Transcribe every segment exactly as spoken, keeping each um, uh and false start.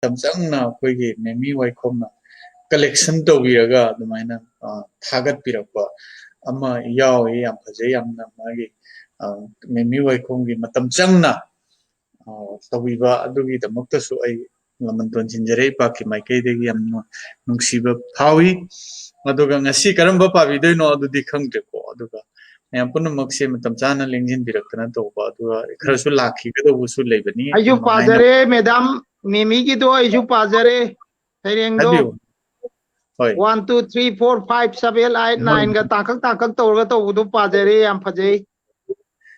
ꯃꯇꯝ ꯆꯪꯅ ꯑꯩꯈꯣꯏꯒꯤ ꯃꯦꯃꯤ ꯋꯥꯏꯈꯣꯝꯅ ꯀꯂꯦꯛꯁꯟ ꯇꯧꯕꯤꯔꯒ ꯑꯗꯨꯃꯥꯏꯅ, ꯑ, ꯊꯥꯒꯠꯄꯤꯔꯛꯄ ꯑꯃ ꯌꯥꯎꯋꯤ꯫ ꯌꯥꯝ ꯐꯖꯩ, ꯌꯥꯝꯅ ꯃꯥꯒꯤ, ꯑ, ꯃꯦꯃꯤ ꯋꯥꯏꯈꯣꯝꯒꯤ ꯃꯇꯝ ꯆꯪꯅ, ꯑ, ꯇꯧꯕꯤꯕ ꯑꯗꯨꯒꯤꯗꯃꯛꯇꯁꯨ ꯑꯩ ꯂꯃꯟ ꯇꯣꯟꯁꯤꯟꯖꯔꯦ꯫ ꯏꯄꯥꯛꯀꯤ ꯃꯥꯏꯀꯩꯗꯒꯤ ꯌꯥꯝꯅ ꯅꯨꯡꯁꯤꯕ ꯐꯥꯎꯏ꯫ ꯑꯗꯨꯒ ꯉꯁꯤ ꯀꯔꯝꯕ ꯄꯥꯕꯤꯗꯣꯏꯅꯣ ꯑꯗꯨꯗꯤ ꯈꯪꯗ꯭ꯔꯦꯀꯣ꯫ ꯑꯗꯨꯒ ꯃꯌꯥꯝ ꯄꯨꯝꯅꯃꯛꯁꯦ ꯃꯇꯝ ꯆꯥꯅ ꯂꯦꯡꯁꯤꯟꯕꯤꯔꯛꯇꯅ ꯇꯧꯕ, ꯑꯗꯨꯒ ꯈꯔꯁꯨ ꯂꯥꯛꯈꯤꯒꯗꯧꯕꯁꯨ ꯂꯩꯕꯅꯤ꯫ ꯑꯩꯁꯨ ꯑꯗꯨꯃꯥꯏꯅ ꯄꯥꯖꯔꯦ, ꯃꯦꯗꯥꯝ꯫ ꯃꯦꯃꯤꯒꯤꯗꯣ ꯑꯩꯁꯨ ꯄꯥꯖꯔꯦ꯫ ꯁꯩꯔꯦꯡꯗꯣ ꯍꯥꯏꯕꯤꯌꯨ꯫ ꯍꯣꯏ꯫ One, two, three, four, five, seven, eight, ꯍꯣꯏ꯫ Nine ꯒ ꯇꯥꯡꯀꯛ ꯇꯥꯡꯀꯛ ꯇꯧꯔꯒ ꯇꯧꯕꯗꯣ ꯄꯥꯖꯔꯦ꯫ ꯌꯥꯝ ꯐꯖꯩ꯫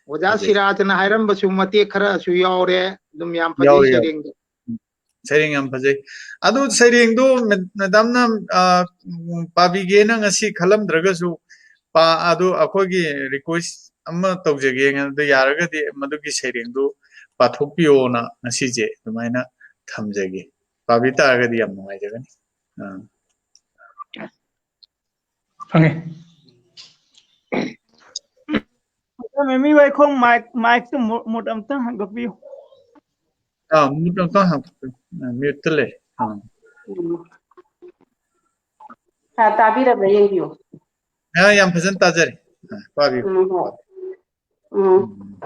ꯑꯣꯖꯥ ꯐꯖꯩ꯫ ꯁꯤꯔꯥꯖꯅ ꯍꯥꯏꯔꯝꯕꯁꯨ ꯃꯇꯦꯛ ꯈꯔꯁꯨ ꯌꯥꯎꯔꯦ꯫ ꯑꯗꯨꯝ ꯌꯥꯝ ꯐꯖꯩ ꯌꯥꯎꯔꯦ, ꯌꯥꯎꯔꯦ꯫ ꯁꯩꯔꯦꯡꯗꯣ꯫ ꯎꯝ, ꯁꯩꯔꯦꯡ ꯌꯥꯝ ꯐꯖꯩ꯫ ꯑꯗꯨ ꯁꯩꯔꯦꯡꯗꯣ ꯃꯦ-, ꯃꯦꯗꯥꯝꯅ, ꯑ, ꯎꯝ, ꯄꯥꯕꯤꯒꯦꯅ ꯉꯁꯤ ꯈꯜꯂꯝꯗ꯭ꯔꯒꯁꯨ, ꯄꯥ-, ꯑꯗꯨ ꯑꯩꯈꯣꯏꯒꯤ request ꯑꯃ ꯇꯧꯖꯒꯦ꯫ ꯑꯗꯨ ꯌꯥꯔꯒꯗꯤ ꯃꯗꯨꯒꯤ ꯁꯩꯔꯦꯡꯗꯨ ꯄꯥꯊꯣꯛꯄꯤꯌꯣꯅ ꯉꯁꯤꯁꯦ ꯑꯗꯨꯃꯥꯏꯅ ꯊꯝꯖꯒꯦ꯫ ꯄꯥꯕꯤ ꯇꯥꯔꯒꯗꯤ ꯌꯥꯝ ꯅꯨꯡꯉꯥꯏꯖꯒꯅꯤ꯫ ꯑꯥ꯫ ꯐꯪꯉꯦ꯫ ꯑꯗꯣ ꯃꯦꯃꯤ ꯋꯥꯏꯈꯣꯡ mic, mic two mu-, mute ꯑꯝꯇꯪ ꯍꯥꯡꯗꯣꯛꯄꯤꯌꯨ꯫ ꯑꯥ, mute ꯑꯝꯇꯪ ꯍꯥꯡꯗꯣꯛꯄꯤꯌꯨ꯫ ꯑꯥ, mute ꯇ ꯂꯩ꯫ ꯑꯥ꯫ ꯎꯝ꯫ ꯇꯥ-, ꯇꯥꯕꯤꯔꯕ꯭ꯔꯥ ꯌꯦꯡꯕꯤꯌꯨ꯫ ꯑꯥ, ꯌꯥꯝ ꯐꯖꯅ ꯇꯥꯖꯔꯦ꯫ ꯑꯥ, ꯄꯥꯕꯤꯌꯨ꯫ ꯎꯝ, ꯍꯣꯏ꯫ ꯎꯝ꯫ ꯎꯝ꯫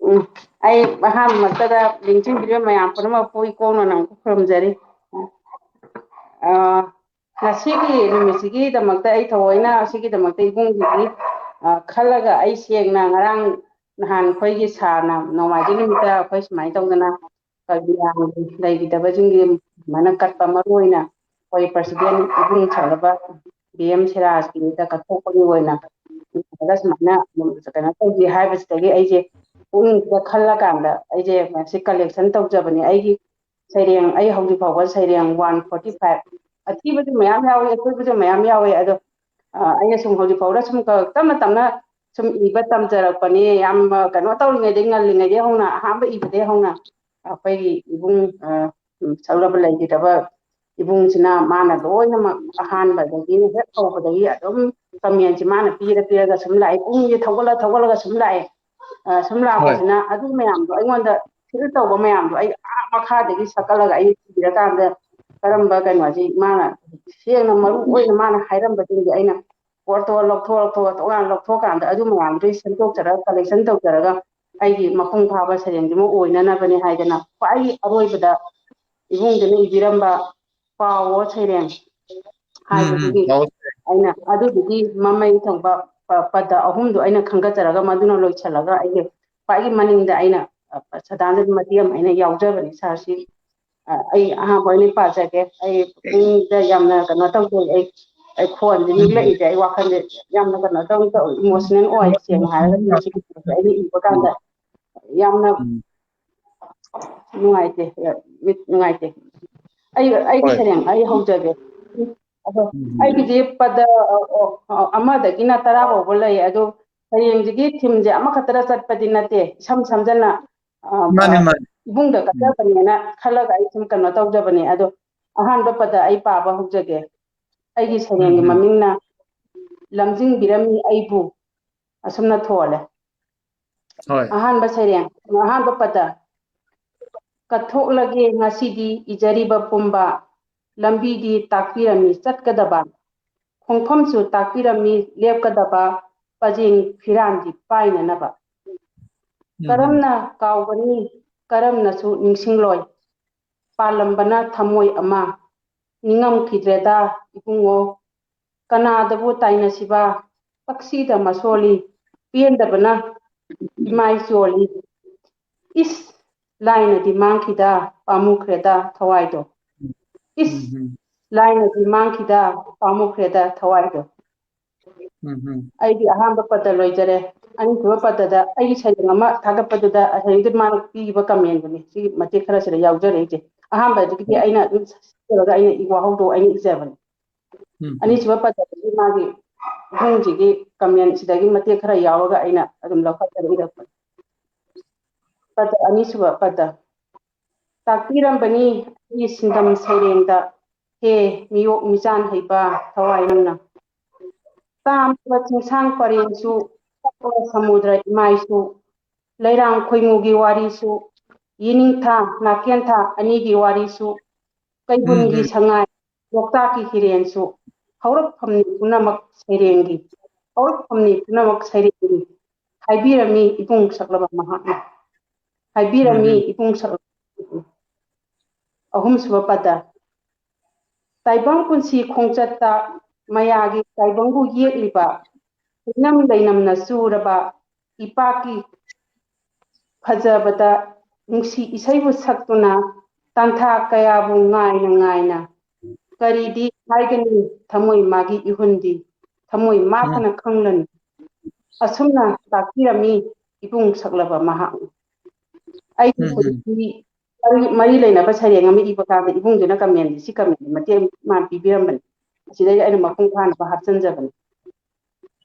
ꯎꯝ, ꯑꯩ ꯑꯍꯥꯟꯕꯃꯛꯇꯗ ꯂꯦꯡꯁꯤꯟꯕꯤꯔꯤꯕ ꯃꯌꯥꯝ ꯄꯨꯝꯅꯃꯛꯄꯨ ꯏꯀꯣꯛꯅ ꯅꯪꯕꯨ ꯈꯨꯔꯨꯝꯖꯔꯤ꯫ ꯑ, ꯉꯁꯤꯒꯤ ꯅꯨꯃꯤꯠꯁꯤꯒꯤꯗꯃꯛꯇ ꯑꯩ ꯊꯑꯣꯏꯅ ꯑꯁꯤꯒꯤꯗꯃꯛꯇ ꯏꯕꯨꯡꯁꯤꯒꯤ, ꯑ, ꯈꯜꯂꯒ ꯑꯩ ꯁꯦꯡꯅ ꯉꯔꯥꯡ ꯅꯍꯥꯟ ꯑꯩꯈꯣꯏꯒꯤ ꯁꯥꯔꯅ ꯅꯣꯡꯃꯥꯏꯖꯤꯡ ꯅꯨꯃꯤꯠꯇ ꯑꯩꯈꯣꯏ ꯁꯨꯃꯥꯏꯅ ꯇꯧꯗꯅ ꯀꯕꯤ ꯃꯌꯥꯝꯒꯤ ꯂꯩꯈꯤꯗꯕꯁꯤꯡꯒꯤ ꯁꯨꯃꯥꯏꯅ ꯀꯠꯄ, ꯃꯔꯨ ꯑꯣꯏꯅ ꯑꯩꯈꯣꯏ president ꯏꯕꯨꯡ ꯁꯥꯒꯠꯄ ꯕꯤ ꯑꯦꯝ ꯁꯤꯔꯥꯖꯀꯤꯗ ꯀꯠꯊꯣꯛꯄꯒꯤ ꯑꯣꯏꯅ ꯁꯨꯃꯥꯏꯅ ꯀꯩꯅꯣ ꯇꯧꯁꯤ ꯍꯥꯏꯕꯁꯤꯗꯒꯤ ꯑꯩꯁꯦ ꯄꯨꯛꯅꯤꯡꯁꯤꯗ ꯈꯜꯂꯀꯥꯟꯗ ꯑꯩꯁꯦ ꯃꯁꯤ collection ꯇꯧꯖꯕꯅꯤ꯫ ꯑꯩꯒꯤ ꯁꯩꯔꯦꯡ, ꯑꯩ ꯍꯧꯖꯤꯛ ꯐꯥꯎꯕ ꯁꯩꯔꯦꯡ one forty five, ꯑꯊꯤꯕꯁꯨ ꯃꯌꯥꯝ ꯌꯥꯎꯏ, ꯑꯊꯣꯏꯕꯁꯨ ꯃꯌꯥꯝ ꯌꯥꯎꯏ꯫ ꯑꯗꯣ, ꯑ, ꯑꯩꯅ ꯁꯨꯝ ꯍꯧꯖꯤꯛ ꯐꯥꯎꯗ ꯁꯨꯝ ꯇꯞꯅ ꯇꯞꯅ ꯁꯨꯝ ꯏꯕ ꯇꯝꯖꯔꯛꯄꯅꯤ꯫ ꯌꯥꯝ, ꯑ, ꯀꯩꯅꯣ ꯇꯧꯔꯤꯉꯩꯗꯩ, ꯉꯜꯂꯤꯉꯩꯗꯩ ꯍꯧꯅ, ꯑꯍꯥꯟꯕ ꯏꯕꯗꯩ ꯍꯧꯅ ꯑꯩꯈꯣꯏꯒꯤ ꯏꯕꯨꯡ, ꯑ, ꯎꯝ, ꯁꯛꯂꯕ ꯂꯩꯈꯤꯗꯕ ꯏꯕꯨꯡꯁꯤꯅ ꯃꯥꯅ ꯂꯣꯏꯅꯃꯛ ꯑꯍꯥꯟꯕꯗꯒꯤ ꯍꯦꯛ ꯍꯧꯕꯗꯒꯤ ꯑꯗꯨꯝ ꯀꯃꯦꯟꯁꯤ ꯃꯥꯅ ꯄꯤꯔ ꯄꯤꯔꯒ ꯁꯨꯝ ꯂꯥꯛꯑꯦ꯫ ꯄꯨꯛꯅꯤꯡꯁꯦ ꯊꯧꯒꯠꯂ ꯊꯧꯒꯠꯂꯒ ꯁꯨꯝ ꯂꯥꯛꯑꯦ꯫ ꯑ, ꯁꯨꯝ ꯍꯣꯏ꯫ ꯂꯥꯛꯄꯁꯤꯅ ꯑꯗꯨ ꯃꯌꯥꯝꯗꯣ ꯑꯩꯉꯣꯟꯗ ꯐꯤꯜ ꯇꯧꯕ ꯃꯌꯥꯝꯗꯣ ꯑꯩ ꯑꯥ ꯃꯈꯥꯗꯒꯤ ꯁꯛꯀꯠꯂꯒ ꯑꯩ ꯊꯤꯔꯀꯥꯟꯗ ꯀꯔꯝꯕ ꯀꯩꯅꯣꯁꯤ ꯃꯥꯅ ꯁꯦꯡꯅ ꯃꯔꯨ ꯑꯣꯏꯅ ꯃꯥꯅ ꯍꯥꯏꯔꯝꯕꯁꯤꯡꯁꯦ ꯑꯩꯅ ꯄꯣꯠꯇꯣ ꯂꯧꯊꯣꯛ ꯂꯧꯊꯣꯛꯑ ꯇꯣꯉꯥꯟ ꯂꯧꯊꯣꯛꯑꯀꯥꯟꯗ ꯑꯗꯨ ꯃꯌꯥꯝꯗꯨ ꯁꯦꯝꯗꯣꯛꯆꯔꯒ ꯀꯂꯦꯛꯁꯟ ꯇꯧꯖꯔꯒ ꯑꯩꯒꯤ ꯃꯄꯨꯡ ꯐꯥꯕ ꯁꯩꯔꯦꯡꯗꯨꯃ ꯑꯣꯏꯅꯅꯕꯅꯦ ꯍꯥꯏꯗꯅ ꯈ꯭ꯋꯥꯏꯒꯤ ꯑꯔꯣꯏꯕꯗ ꯏꯕꯨꯡꯗꯨꯅ ꯏꯕꯤꯔꯝꯕ ꯄꯥꯎꯑꯣ ꯁꯩꯔꯦꯡ ꯍꯥꯏꯕꯗꯨꯒꯤ ꯑꯩꯅ ꯑꯗꯨꯗꯨꯒꯤ ꯃꯃꯩ ꯊꯪꯕ ꯄ- ꯄꯗ ꯑꯍꯨꯝꯗꯣ ꯑꯩꯅ ꯈꯟꯒꯠꯆꯔꯒ ꯃꯗꯨꯅ ꯂꯣꯏꯁꯤꯜꯂꯒ ꯑꯩꯒꯤ ꯈ꯭ꯋꯥꯏꯒꯤ ꯃꯅꯤꯡꯗ ꯑꯩꯅ ꯑ, ꯁꯗꯥꯅꯟꯗ ꯃꯇꯦꯛ ꯑꯃ ꯑꯩꯅ ꯌꯥꯎꯖꯕꯅꯤ ꯁꯥꯔꯁꯤ꯫ ꯑ, ꯑꯩ ꯑꯍꯥꯟꯕ ꯑꯣꯏꯅ ꯄꯥꯖꯒꯦ꯫ ꯑꯩ ꯄꯨꯛꯅꯤꯡꯗ ꯌꯥꯝꯅ ꯀꯩꯅꯣ ꯇꯧꯖꯩ꯫ ꯑꯩ ꯑꯩ ꯈꯣꯟꯁꯦ ꯅꯤꯛꯂꯛꯏꯁꯦ ꯑꯩ ꯋꯥꯈꯜꯁꯦ ꯌꯥꯝꯅ ꯀꯩꯅꯣ ꯇꯧ ꯇꯧ ꯏꯃꯣꯁꯅꯦꯜ ꯑꯣꯏ ꯁꯦꯡꯅ ꯍꯥꯏꯔꯒꯗꯤ ꯃꯁꯤꯒꯤ ꯄꯣꯠꯁꯦ ꯑꯩꯅ ꯏꯕ ꯀꯥꯟꯗ ꯌꯥꯝꯅ ꯅꯨꯡꯉꯥꯏꯇꯦ꯫ ꯃꯤꯠ ꯅꯨꯡꯉꯥꯏꯇꯦ꯫ ꯑꯩ ꯑꯩꯒꯤ ꯍꯣꯏ꯫ ꯁꯩꯔꯦꯡ ꯑꯩ ꯍꯧꯖꯒꯦ꯫ ꯑꯗꯣ ꯎꯝ꯫ ꯑꯩꯒꯤꯗꯤ ꯄꯗ ꯑ, ꯑ, ꯑ, ꯑꯃꯗꯒꯤꯅ ꯇꯔꯥ ꯐꯥꯎꯕ ꯂꯩ꯫ ꯑꯗꯣ ꯁꯩꯔꯦꯡꯁꯤꯒꯤ ꯊꯤꯝꯁꯦ ꯑꯃꯈꯛꯇꯗ ꯆꯠꯄꯗꯤ ꯅꯠꯇꯦ, ꯏꯁꯝ ꯁꯝꯖꯟꯅ ꯑ, ꯃꯥꯅꯤ, ꯑ, ꯃꯥꯅꯤ꯫ ꯏꯕꯨꯡꯗ ꯎꯝ꯫ ꯀꯠꯆꯕꯅꯦꯅ ꯈꯜꯂꯒ ꯑꯩ ꯁꯨꯝ ꯀꯩꯅꯣ ꯇꯧꯖꯕꯅꯦ꯫ ꯑꯗꯣ ꯑꯍꯥꯟꯕ ꯄꯗ ꯑꯩ ꯄꯥꯕ ꯍꯧꯖꯒꯦ꯫ ꯑꯩꯒꯤ ꯁꯩꯔꯦꯡꯒꯤ ꯎꯝ, ꯎꯝ꯫ ꯃꯃꯤꯡꯅ "ꯂꯝꯖꯤꯡꯕꯤꯔꯝꯃꯤ ꯑꯩꯕꯨ" ꯑꯁꯨꯝꯅ ꯊꯣꯜꯂꯦ꯫ ꯍꯣꯏ꯫ ꯑꯍꯥꯟꯕ ꯁꯩꯔꯦꯡ, ꯑꯍꯥꯟꯕ ꯄꯗ: "ꯀꯠꯊꯣꯛꯂꯒꯦ ꯉꯁꯤꯗꯤ ꯏꯖꯔꯤꯕ ꯄꯨꯝꯕ, ꯂꯝꯕꯤꯗꯤ ꯇꯥꯛꯄꯤꯔꯝꯃꯤ ꯆꯠꯀꯗꯕ, ꯈꯣꯡꯐꯝꯁꯨ ꯇꯥꯛꯄꯤꯔꯝꯃꯤ ꯂꯦꯞꯀꯗꯕ, ꯄꯖꯦꯡ ꯐꯤꯔꯥꯟꯗꯤ ꯄꯥꯏꯅꯅꯕ꯫ ꯎꯝ, ꯎꯝ꯫ ꯀꯔꯝꯅ ꯀꯥꯎꯒꯅꯤ, ꯀꯔꯝꯅꯁꯨ ꯅꯤꯡꯁꯤꯡꯂꯣꯏ꯫ ꯄꯥꯜꯂꯝꯕꯅ ꯊꯃꯣꯏ ꯑꯃ, ꯅꯤꯡꯉꯝꯈꯤꯗ꯭ꯔꯦꯗ ꯏꯕꯨꯡꯉꯣ꯫ ꯀꯅꯥꯗꯕꯨ ꯇꯥꯏꯅꯁꯤꯕ, ꯄꯛꯁꯤꯗ ꯃꯁꯣꯜꯂꯤ, ꯄꯦꯟꯗꯕꯅ ꯏꯃꯥꯏ ꯆꯣꯜꯂꯤ꯫ ꯏꯁ, ꯂꯥꯏꯅꯗꯤ ꯃꯥꯡꯈꯤꯗ, ꯄꯥꯝꯃꯨꯈ꯭ꯔꯦꯗ ꯊꯋꯥꯏꯗꯣ꯫ ꯏꯁ, ꯎꯝ, ꯎꯝ꯫ ꯂꯥꯏꯅꯗꯤ ꯃꯥꯡꯈꯤꯗ, ꯄꯥꯝꯃꯨꯈ꯭ꯔꯦꯗ ꯊꯋꯥꯏꯗꯣ"꯫ ꯎꯝ, ꯎꯝ꯫ ꯑꯩꯒꯤ ꯑꯍꯥꯟꯕ ꯄꯗ ꯂꯣꯏꯖꯔꯦ꯫ ꯑꯅꯤꯁꯨꯕ ꯄꯗꯗ ꯑꯩꯒꯤ ꯁꯩꯔꯦꯡ ꯑꯃ ꯊꯥꯒꯠꯄꯗꯨꯗ ꯁꯩꯔꯦꯡꯗꯨ ꯃꯥꯅ ꯄꯤꯈꯤꯕ ꯀꯃꯦꯟꯗꯨꯅꯤ꯫ ꯁꯤ ꯃꯇꯦꯛ ꯈꯔꯁꯤꯗ ꯌꯥꯎꯖꯔꯛꯏꯁꯦ꯫ ꯑꯍꯥꯟꯕꯗꯨꯒꯤꯗꯤ ꯍꯣꯏ꯫ ꯑꯩꯅ ꯑꯗꯨꯝ ꯁꯤꯜꯂꯒ ꯑꯩꯅ ꯏ ꯋꯥꯍꯧꯗꯣ ꯑꯩꯅ ꯏꯖꯕꯅꯤ꯫ ꯎꯝ, ꯎꯝ꯫ ꯑꯅꯤꯁꯨꯕ ꯄꯗꯗꯒꯤ ꯃꯥꯒꯤ ꯏꯕꯨꯡꯁꯤꯒꯤ ꯀꯃꯦꯟꯁꯤꯗꯒꯤ ꯃꯇꯦꯛ ꯈꯔ ꯌꯥꯎꯔꯒ ꯑꯩꯅ ꯑꯗꯨꯝ ꯂꯧꯈꯠꯆꯔꯛꯏ꯫ ꯄꯗ ꯑꯅꯤꯁꯨꯕ ꯄꯗ: "ꯇꯥꯛꯄꯤꯔꯝꯕꯅꯤ ꯑꯩꯒꯤ ꯁꯤꯟꯗꯝ ꯁꯩꯔꯦꯡꯗ, ꯍꯦ ꯃꯤꯑꯣꯛ ꯃꯤꯆꯥꯟ ꯍꯩꯕ ꯊꯋꯥꯏ ꯅꯪꯅ꯫ ꯇꯥꯝꯂꯕ ꯆꯤꯡꯁꯥꯡ ꯄꯔꯦꯡꯁꯨ, ꯇꯞꯂꯕ ꯁꯃꯨꯗ꯭ꯔ ꯏꯃꯥꯏꯁꯨ, ꯂꯩꯔꯥꯡ ꯈꯣꯏꯃꯨꯒꯤ ꯋꯥꯔꯤꯁꯨ, ꯌꯦꯅꯤꯡꯊꯥ ꯅꯥꯀꯦꯟꯊꯥ ꯑꯅꯤꯒꯤ ꯋꯥꯔꯤꯁꯨ, ꯀꯩꯕꯨꯜꯒꯤ ꯎꯝ, ꯎꯝ꯫ ꯁꯉꯥꯏ, ꯂꯣꯛꯇꯥꯛꯀꯤ ꯍꯤꯔꯦꯟꯁꯨ, ꯍꯧꯔꯛꯐꯝꯅꯤ ꯄꯨꯝꯅꯃꯛ ꯁꯩꯔꯦꯡꯒꯤ, ꯍꯧꯔꯛꯐꯝꯅꯤ ꯄꯨꯝꯅꯃꯛ ꯁꯩꯔꯦꯡꯒꯤ, ꯍꯥꯏꯕꯤꯔꯝꯃꯤ ꯏꯕꯨꯡ ꯁꯛꯂꯕ ꯃꯍꯥꯛꯅ꯫ ꯍꯥꯏꯕꯤꯔꯝꯃꯤ ꯎꯝ, ꯎꯝ꯫ ꯏꯕꯨꯡ ꯁꯛꯂꯕ꯫ ꯑꯍꯨꯝꯁꯨꯕ ꯄꯗ꯫ ꯇꯥꯏꯕꯪ ꯄꯨꯟꯁꯤ ꯈꯣꯡꯆꯠꯇ ꯃꯌꯥꯒꯤ ꯇꯥꯏꯕꯪꯕꯨ ꯌꯦꯛꯂꯤꯕ, ꯏꯅꯝ ꯂꯩꯅꯝꯅ ꯆꯨꯔꯕ ꯏꯄꯥꯛꯀꯤ ꯐꯖꯕꯗ ꯅꯨꯡꯁꯤ ꯏꯁꯩꯕꯨ ꯁꯛꯇꯨꯅ ꯇꯥꯟꯊꯥ ꯀꯌꯥꯕꯨ ꯉꯥꯏꯅ ꯉꯥꯏꯅ ꯀꯔꯤꯗꯤ ꯍꯥꯏꯒꯅꯤ ꯊꯃꯣꯏ ꯃꯥꯒꯤ ꯏꯍꯨꯟꯗꯤ ꯊꯃꯣꯏ ꯃꯥꯇꯅ ꯈꯪꯂꯅꯤ꯫ ꯑꯁꯨꯝꯅ ꯇꯥꯛꯄꯤꯔꯝꯃꯤ ꯏꯕꯨꯡ ꯁꯛꯂꯕ ꯃꯍꯥꯛꯅ꯫ ꯑꯩꯒꯤ ꯎꯝ, ꯎꯝ꯫ ꯄꯨꯟꯁꯤ ꯃꯔꯤ, ꯃꯔꯤ ꯂꯩꯅꯕ ꯁꯩꯔꯦꯡ ꯑꯃ ꯏꯕ ꯀꯥꯟꯗ ꯏꯕꯨꯡꯗꯨꯅ ꯀꯃꯦꯟꯁꯤ, ꯁꯤ ꯀꯃꯦꯟ ꯃꯇꯦꯡ ꯃꯥꯅ ꯄꯤꯕꯤꯔꯝꯕꯅꯤ꯫ ꯑꯁꯤꯗꯩꯗ ꯑꯩꯅ ꯃꯄꯨꯡ ꯐꯥꯅꯕ ꯍꯥꯞꯆꯤꯟꯖꯕꯅꯤ꯫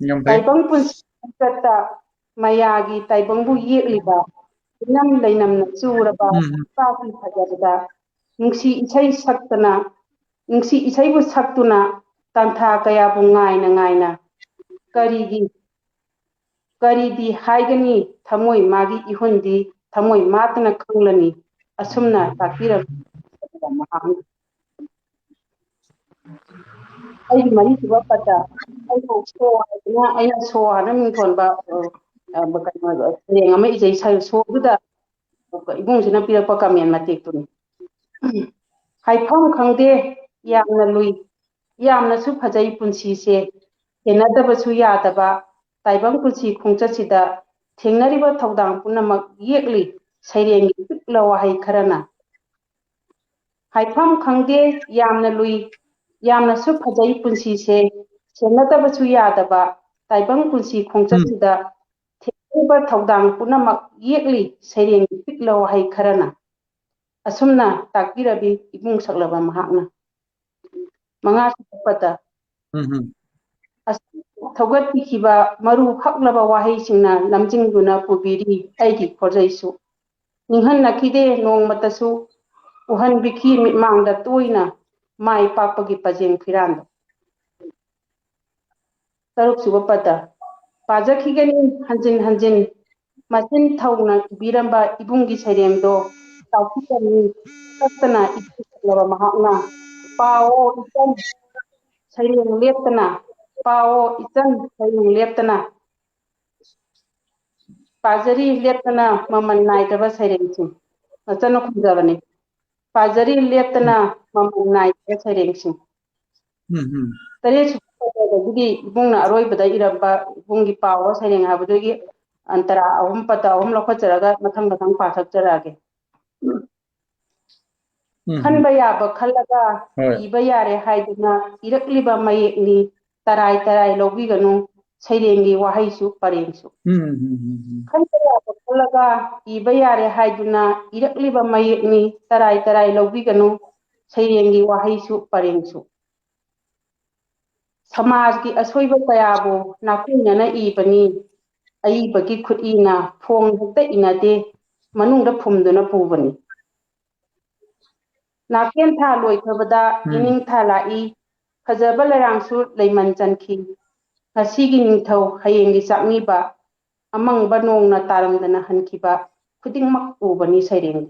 ꯌꯥꯝ ꯐꯩ꯫ ꯇꯥꯏꯕꯪ ꯄꯨꯟꯁꯤ ꯈꯣꯡꯆꯠꯇ ꯃꯌꯥꯒꯤ ꯇꯥꯏꯕꯪꯕꯨ ꯌꯦꯛꯂꯤꯕ, ꯏꯅꯝ ꯂꯩꯅꯝꯅ ꯆꯨꯔꯕ ꯎꯝ, ꯎꯝ꯫ ꯏꯄꯥꯛꯀꯤ ꯐꯖꯕꯗ ꯅꯨꯡꯁꯤ ꯏꯁꯩ ꯁꯛꯇꯅ, ꯅꯨꯡꯁꯤ ꯏꯁꯩꯕꯨ ꯁꯛꯇꯨꯅ ꯇꯥꯟꯊꯥ ꯀꯌꯥꯕꯨ ꯉꯥꯏꯅ ꯉꯥꯏꯅ ꯀꯔꯤꯒꯤ, ꯀꯔꯤꯗꯤ ꯍꯥꯏꯒꯅꯤ ꯊꯃꯣꯏ ꯃꯥꯒꯤ ꯏꯍꯨꯟꯗꯤ ꯊꯃꯣꯏ ꯃꯥꯇꯅ ꯈꯪꯂꯅꯤ꯫ ꯑꯁꯨꯝꯅ ꯇꯥꯛꯄꯤꯔꯝꯃꯤ ꯃꯍꯥꯛꯅ꯫ ꯑꯩꯒꯤ ꯃꯔꯤꯁꯨꯕ ꯄꯗ ꯑꯩꯅ ꯁꯣ ꯍꯥꯏꯗꯅ, ꯑꯩꯅ ꯁꯣ ꯍꯥꯏꯅ ꯃꯤꯡꯊꯣꯟꯕ, ꯑ, ꯑ, ꯀꯩꯅꯣ, ꯁꯩꯔꯦꯡ ꯑꯃ ꯏꯖꯩ꯫ ꯁ-, ꯁꯣꯗꯨꯗ ꯏꯕꯨꯡꯁꯤꯅ ꯄꯤꯔꯛꯄ ꯀꯃꯦꯟ ꯃꯇꯦꯛꯇꯨꯅꯤ꯫ ꯍꯥꯏꯐꯝ ꯈꯪꯗꯦ, ꯌꯥꯝꯅ ꯂꯨꯏ, ꯌꯥꯝꯅꯁꯨ ꯐꯖꯩ ꯄꯨꯟꯁꯤꯁꯦ, ꯁꯦꯟꯅꯗꯕꯁꯨ ꯌꯥꯗꯕ, ꯇꯥꯏꯕꯪ ꯄꯨꯟꯁꯤ ꯈꯣꯡꯆꯠꯁꯤꯗ ꯊꯦꯡꯅꯔꯤꯕ ꯊꯧꯗꯥꯡ ꯄꯨꯝꯅꯃꯛ ꯌꯦꯛꯂꯤ ꯁꯩꯔꯦꯡꯒꯤ ꯄꯤꯛꯂ ꯋꯥꯍꯩ ꯈꯔꯅ꯫ ꯍꯥꯏꯐꯝ ꯈꯪꯗꯦ, ꯌꯥꯝꯅ ꯂꯨꯏ, ꯌꯥꯝꯅꯁꯨ ꯐꯖꯩ ꯄꯨꯟꯁꯤꯁꯦ, ꯁꯦꯟꯅꯗꯕꯁꯨ ꯌꯥꯗꯕ ꯇꯥꯏꯕꯪ ꯄꯨꯟꯁꯤ ꯈꯣꯡꯆꯠꯁꯤꯗ ꯊꯦꯡꯅꯔꯤꯕ ꯊꯧꯗꯥꯡ ꯄꯨꯝꯅꯃꯛ ꯌꯦꯛꯂꯤ ꯁꯩꯔꯦꯡꯒꯤ ꯄꯤꯛꯂ ꯋꯥꯍꯩ ꯈꯔꯅ꯫ ꯑꯁꯨꯝꯅ ꯇꯥꯛꯄꯤꯔꯕꯤ ꯏꯕꯨꯡ ꯁꯛꯂꯕ ꯃꯍꯥꯛꯅ꯫ ꯃꯉꯥꯁꯨꯕ ꯄꯗ꯫ ꯎꯝ, ꯎꯝ꯫ ꯑꯁꯨꯝ ꯊꯧꯒꯠꯄꯤꯈꯤꯕ ꯃꯔꯨ ꯍꯛꯂꯕ ꯋꯥꯍꯩꯁꯤꯡꯅ ꯂꯝꯖꯤꯡꯗꯨꯅ ꯄꯨꯕꯤꯔꯤ ꯑꯩꯒꯤ ꯈꯣꯔꯖꯩꯁꯨ꯫ ꯅꯤꯡꯍꯟꯅꯈꯤꯗꯦ ꯅꯣꯡꯃꯇꯁꯨ ꯎꯍꯟꯕꯤꯈꯤ ꯃꯤꯠꯃꯥꯡꯗ ꯇꯣꯏꯅ ꯃꯥꯏ ꯄꯥꯛꯄꯒꯤ ꯄꯖꯦꯡ ꯐꯤꯔꯥꯟꯗ꯫ ꯇꯔꯨꯛꯁꯨꯕ ꯄꯗ꯫ ꯄꯥꯖꯈꯤꯒꯅꯤ ꯍꯟꯖꯤꯟ ꯍꯟꯖꯤꯟ ꯃꯆꯤꯟ ꯊꯧꯅ ꯏꯕꯤꯔꯝꯕ ꯏꯕꯨꯡꯒꯤ ꯁꯩꯔꯦꯡꯗꯣ ꯇꯥꯎꯊꯣꯛꯂꯝꯃꯤ꯫ ꯀꯛꯇꯅ ꯏꯕꯨꯡ ꯁꯛꯂꯕ ꯃꯍꯥꯛꯅ, "ꯄꯥꯎꯑꯣ ꯏꯆꯟ, ꯁꯩꯔꯦꯡ ꯂꯦꯞꯇꯅ, ꯄꯥꯎꯑꯣ ꯏꯆꯟ, ꯁꯩꯔꯦꯡ ꯂꯦꯞꯇꯅ, ꯄꯥꯖꯔꯤ ꯂꯦꯞꯇꯅ ꯃꯃꯜ ꯅꯥꯏꯗ꯭ꯔꯕ ꯁꯩꯔꯦꯡꯁꯤꯡ"꯫ ꯃꯆꯟꯅ ꯈꯨꯝꯖꯕꯅꯤ, "ꯄꯥꯖꯔꯤ ꯂꯦꯞꯇꯅ ꯃꯃꯜ ꯅꯥꯏꯗ꯭ꯔꯕ ꯁꯩꯔꯦꯡꯁꯤꯡ"꯫ ꯎꯝ, ꯎꯝ꯫ ꯇꯔꯦꯠꯁꯨꯕ ꯄꯗꯗꯒꯤꯗꯤ ꯏꯕꯨꯡꯅ ꯑꯔꯣꯏꯕꯗ ꯏꯔꯝꯕ ꯏꯕꯨꯡꯒꯤ ꯄꯥꯎꯑꯣ ꯁꯩꯔꯦꯡ ꯍꯥꯏꯕꯗꯨꯒꯤ ꯑꯟꯇꯔꯥ ꯑꯍꯨꯝ, ꯄꯗ ꯑꯍꯨꯝ ꯂꯧꯈꯠꯆꯔꯒ ꯃꯊꯪ ꯃꯊꯪ ꯄꯥꯊꯣꯛꯆꯔꯛꯑꯒꯦ꯫ ꯎꯝ, ꯎꯝ꯫ ꯈꯟꯕ ꯌꯥꯕ ꯈꯜꯂꯒ ꯍꯣꯏ꯫ ꯏꯕ ꯌꯥꯔꯦ ꯍꯥꯏꯗꯨꯅ ꯏꯔꯛꯂꯤꯕ ꯃꯌꯦꯛꯅꯤ ꯇꯔꯥꯏ ꯇꯔꯥꯏ ꯂꯧꯕꯤꯒꯅꯨ ꯁꯩꯔꯦꯡꯒꯤ ꯋꯥꯍꯩꯁꯨ ꯄꯔꯦꯡꯁꯨ꯫ ꯎꯝ, ꯎꯝ, ꯎꯝ, ꯎꯝ, ꯎꯝ꯫ ꯈꯟꯕ ꯌꯥꯕ ꯈꯜꯂꯒ ꯏꯕ ꯌꯥꯔꯦ ꯍꯥꯏꯗꯨꯅ ꯏꯔꯛꯂꯤꯕ ꯃꯌꯦꯛꯅꯤ ꯇꯔꯥꯏ ꯇꯔꯥꯏ ꯂꯧꯕꯤꯒꯅꯨ ꯁꯩꯔꯦꯡꯒꯤ ꯋꯥꯍꯩꯁꯨ ꯄꯔꯦꯡꯁꯨ꯫ ꯁꯃꯥꯖꯀꯤ ꯑꯁꯣꯏꯕ ꯀꯌꯥꯕꯨ ꯅꯥꯀꯣꯏꯅꯅ ꯏꯕꯅꯤ꯫ ꯑꯏꯕꯒꯤ ꯈꯨꯠꯏꯅ ꯐꯣꯡ ꯍꯦꯛꯇ ꯏꯅꯗꯦ, ꯃꯅꯨꯡꯗ ꯐꯨꯝꯗꯨꯅ ꯄꯨꯕꯅꯤ꯫ ꯅꯥꯀꯦꯟ ꯊꯥ ꯂꯣꯏꯈ꯭ꯔꯕꯗ ꯎꯝ꯫ ꯏꯅꯤꯡ ꯊꯥ ꯂꯥꯛꯏ꯫ ꯐꯖꯕ ꯂꯩꯔꯥꯡꯁꯨ ꯂꯩꯃꯟ ꯆꯟꯈꯤ꯫ ꯉꯁꯤꯒꯤ ꯅꯤꯡꯊꯧ, ꯍꯌꯦꯡꯒꯤ ꯆꯥꯛꯅꯤꯕ, ꯑꯃꯪꯕ ꯅꯣꯡꯅ ꯇꯥꯔꯝꯗꯅ ꯍꯟꯈꯤꯕ ꯈꯨꯗꯤꯡꯃꯛ ꯎꯕꯅꯤ ꯁꯩꯔꯦꯡ꯫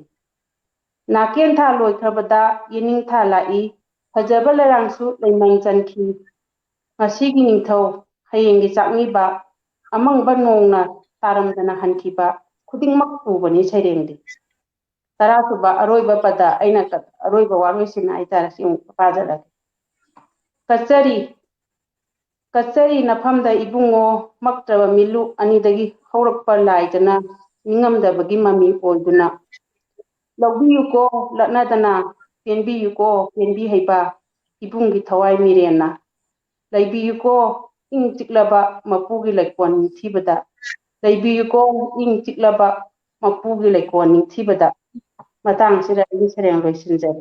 ꯅꯥꯀꯦꯟ ꯊꯥ ꯂꯣꯏꯈ꯭ꯔꯕꯗ ꯌꯦꯅꯤꯡ ꯊꯥ ꯂꯥꯛꯏ꯫ ꯐꯖꯕ ꯂꯩꯔꯥꯡꯁꯨ ꯂꯩꯃꯟ ꯆꯟꯈꯤ꯫ ꯉꯁꯤꯒꯤ ꯅꯤꯡꯊꯧ, ꯍꯌꯦꯡꯒꯤ ꯆꯥꯛꯅꯤꯕ, ꯑꯃꯪꯕ ꯅꯣꯡꯅ ꯇꯥꯔꯝꯗꯅ ꯍꯟꯈꯤꯕ ꯈꯨꯗꯤꯡꯃꯛ ꯎꯕꯅꯤ ꯁꯩꯔꯦꯡꯗꯤ꯫ ꯇꯔꯥꯁꯨꯕ ꯑꯔꯣꯏꯕ ꯄꯗ ꯑꯩꯅ ꯀ-, ꯑꯔꯣꯏꯕ ꯋꯥꯔꯣꯏꯁꯤꯟ ꯍꯥꯏꯇꯥꯔꯦ, ꯁꯤ ꯑꯃꯨꯛ ꯄꯥꯖꯔꯒꯦ꯫ ꯀꯠꯆꯔꯤ, ꯀꯠꯆꯔꯤ ꯅꯐꯝꯗ ꯏꯕꯨꯡꯉꯣ, ꯃꯛꯇ꯭ꯔꯕ ꯃꯤꯠꯂꯨ ꯑꯅꯤꯗꯒꯤ ꯍꯧꯔꯛꯄ ꯂꯥꯏꯗꯅ ꯅꯤꯡꯉꯝꯗꯕꯒꯤ ꯃꯃꯤ ꯑꯣꯏꯗꯨꯅ꯫ ꯂꯧꯕꯤꯌꯨꯀꯣ ꯂꯛꯅꯗꯅ, ꯄꯦꯟꯕꯤꯌꯨꯀꯣ ꯄꯦꯟꯕꯤ ꯍꯩꯕ ꯏꯕꯨꯡꯒꯤ ꯊꯋꯥꯏ ꯃꯤꯔꯦꯟꯅ꯫ ꯂꯩꯕꯤꯌꯨꯀꯣ ꯏꯪ ꯆꯤꯛꯂꯕ ꯃꯄꯨꯒꯤ ꯂꯩꯀꯣꯟ ꯅꯤꯡꯊꯤꯕꯗ꯫ ꯂꯩꯕꯤꯌꯨꯀꯣ ꯏꯪ ꯆꯤꯛꯂꯕ ꯃꯄꯨꯒꯤ ꯂꯩꯀꯣꯟ ꯅꯤꯡꯊꯤꯕꯗ꯫ ꯃꯇꯥꯡꯁꯤꯗ ꯑꯩꯒꯤ ꯁꯩꯔꯦꯡ ꯂꯣꯏꯁꯤꯟꯖꯔꯦ꯫